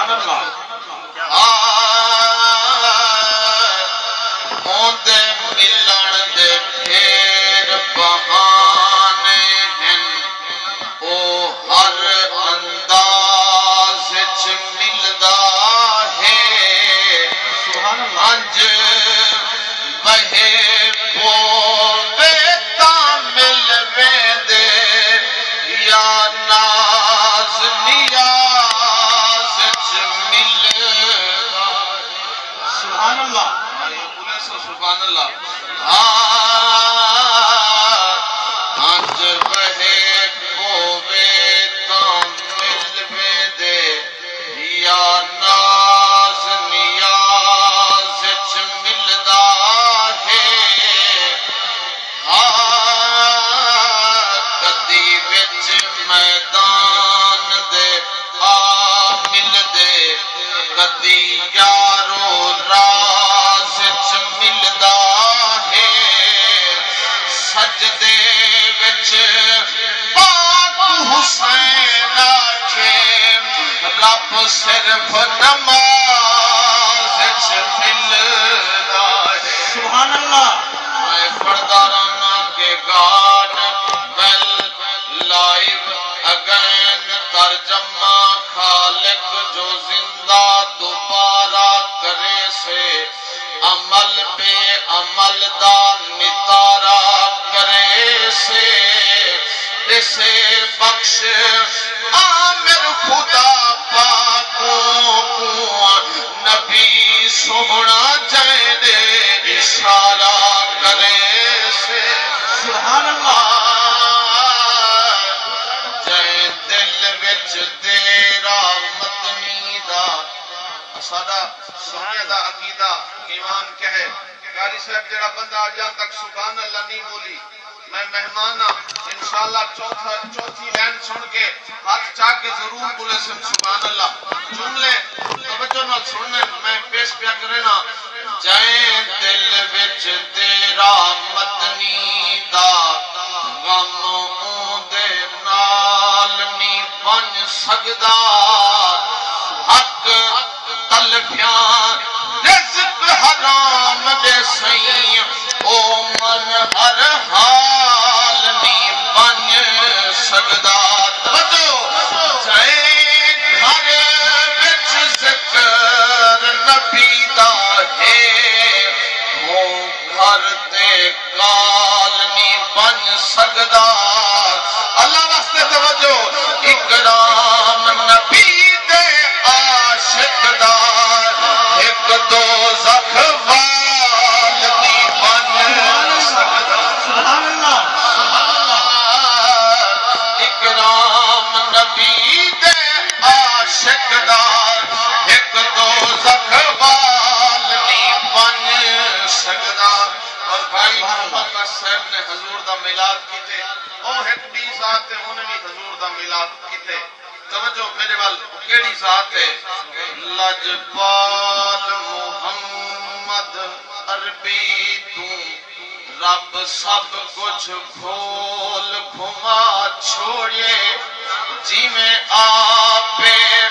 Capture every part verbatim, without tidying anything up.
آ، اوندے ملݨ دے ڈھیر بہانے ہن، او ہر انداز اچ ملدا ہے۔ سبحان اللہ۔ انج بہے پووے تاں مل ویندے، یا ناز نیاز اچ ملدا۔ سبحان اللہ۔ سبحان اللہ۔ ہاں، انج بہے پووے تاں مل ویندے، یا ناز نیاز اچ ملدا ہے۔ ہا، کدی وچ میدان دے آ ملدے، کدی یارو راز اچ ملدا ہے۔ سجدے وچ پاک حسین آکھے، رب صرف نماز اچ ملدا ہے۔ سبحان اللہ۔ میں پڑھدا رہنا کہ گاڈ ویل لائیو اگین، ترجمہ خالق جو زندہ دوبارہ کریسے، عمل بے عمل دا نتارا کریسے۔ اسے بخش عامر خدا پاکوں کوں نبی سوہݨا جئیں دے اشارہ کریسے۔ سبحان اللہ۔ جئیں دل وچ دیرہ مدنی دا، اساݙا سنیاں دا عقیدہ ایمان کیا ہے؟ قاری صاحب، جیڑھا بندہ اڄاں تک سبحان اللہ نہیں بولی، میں مہمان ہاں، انشاءاللہ چوتھا، چوتھی لائن سݨ کے ہتھ چا کے ضرور بولیسن سبحان اللہ۔ جملے توجہ نال سݨنے، میں پیش پیا کرینا۔ جئیں دل وچ دیرہ مدنی دا، غم اوندے نال نی ونڄ سڳدا۔ حق تلفیاں رزق حرام دے سئیں، او من ہر حال نی ونڄ سڳدا۔ توجہ، جئیں گھر وچ ذکر نبی دا ہے، او گھر تے کال نی ونڄ سڳدا۔ اللہ واسطے توجہ، اکرام نبی دے عاشق دا، ہک دوزخ وال نی ونڄ سڳدا۔ سبحان اللہ، سبحان اللہ۔ اکرام نبی دے عاشق دا، ہک دوزخ وال نی ونڄ سڳدا۔ اور بھائی محمد بخش صاحب نے حضور دا میلاد کیتے، او ہک ٻی ذات تے، انہیں وی حضور دا میلاد کیتے۔ توجہ میرے ول، کیڑھی ذات ہے؟ لجپال محمد عربی توں رب سب کجھ کھول کھوا چھوڑیے، جیویں آپے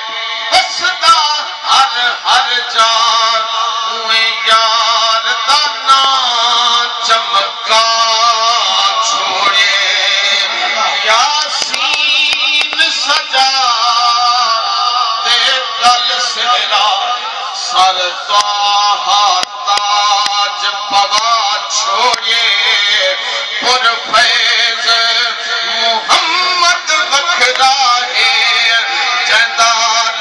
وسدا ہر ہر جا، اونویں یار دا ناں چمکا چھوڑیے۔ یاسین سجا تے کل سہرا، سر طٰہٰ تاج پوا چھوڑیے، پر فیض محمد وکھرا ہے، جیندا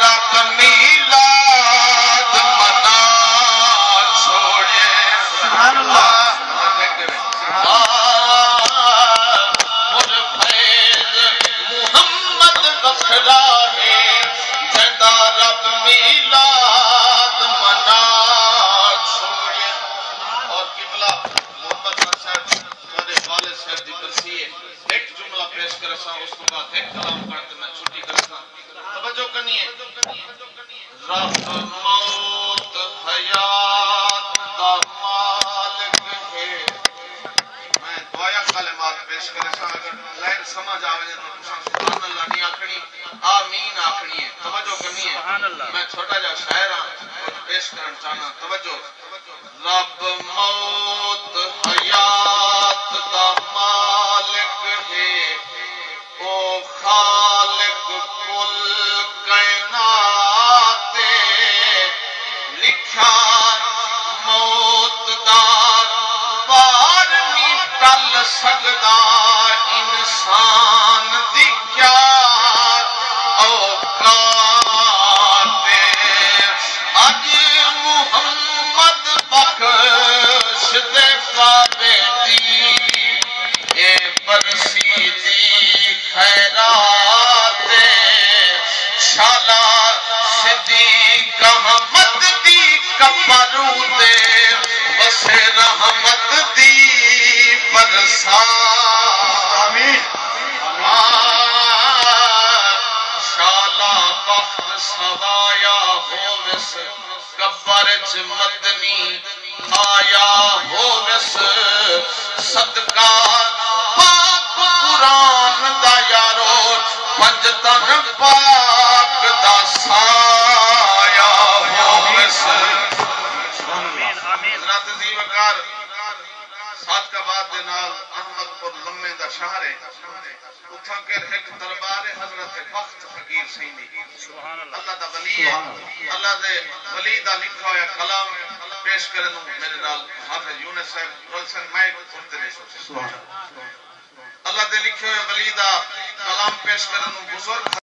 رب میلاد منا چھوڑیے۔ سبحان اللہ۔ آ، پر فیض محمد وکھرا ہے، جیندا رب میلاد منا چھوڑیے۔ اور قبلہ محمد خان صاحب، تہاݙے والد صاحب دی برسی ہے، ہک جملہ پیش کریساں، اس توں بعد ہک کلام پڑھ تے میں چھٹی کریساں۔ توجہ کرنی ہے۔ رب موت حیات دا مالک ہے۔ میں دعایا کلمات پیش کریساں، اگر لائن سمجھ آ ونڄے تاں تساں سبحان اللہ نہیں آکھݨی۔ آ آمین آکھݨی ہے۔ توجہ کرنی ہے۔ سبحان اللہ۔ میں چھوٹا جا شاعر ہاں، کجھ پیش کرݨ چاہنا۔ توجہ۔ رب موت حیات دا مالک ہے، او خالق کل کائنات ہے۔ لکھیا موت دا بار نی ٹل سڳدا، انسان دی کیا اوقات اے۔ اڄ محمد بخش دے کعبے دی اے برسی دی خیرات اے۔ شالا صدیق احمد دی قبر اتے وسے رحمت دی برسات۔ آمین۔ آ، شالا بخت سوایا ہووس، قبر اچ مدنی آیا ہووس، صدقہ پاک قرآن دا یارو، پنجتن پاک دا سایہ ہووس۔ حضرات ذی وقار، صادق آباد دے نال احمد پور لمے دا شہر ہے۔ اتھاں کر ہک دربار حضرت بخت فقیر سئیں دی۔ سبحان اللہ۔ اللہ دا ولی ہے۔ سبحان اللہ۔ اللہ دے ولی دا لکھا ہویا کلام پیش کرن میرے نال حافظ یونس صاحب رلسن، مائیک اتھے ݙیسو۔ سبحان اللہ۔ اللہ دے لکھے ہوئے ولی دا کلام پیش کرن بزرگ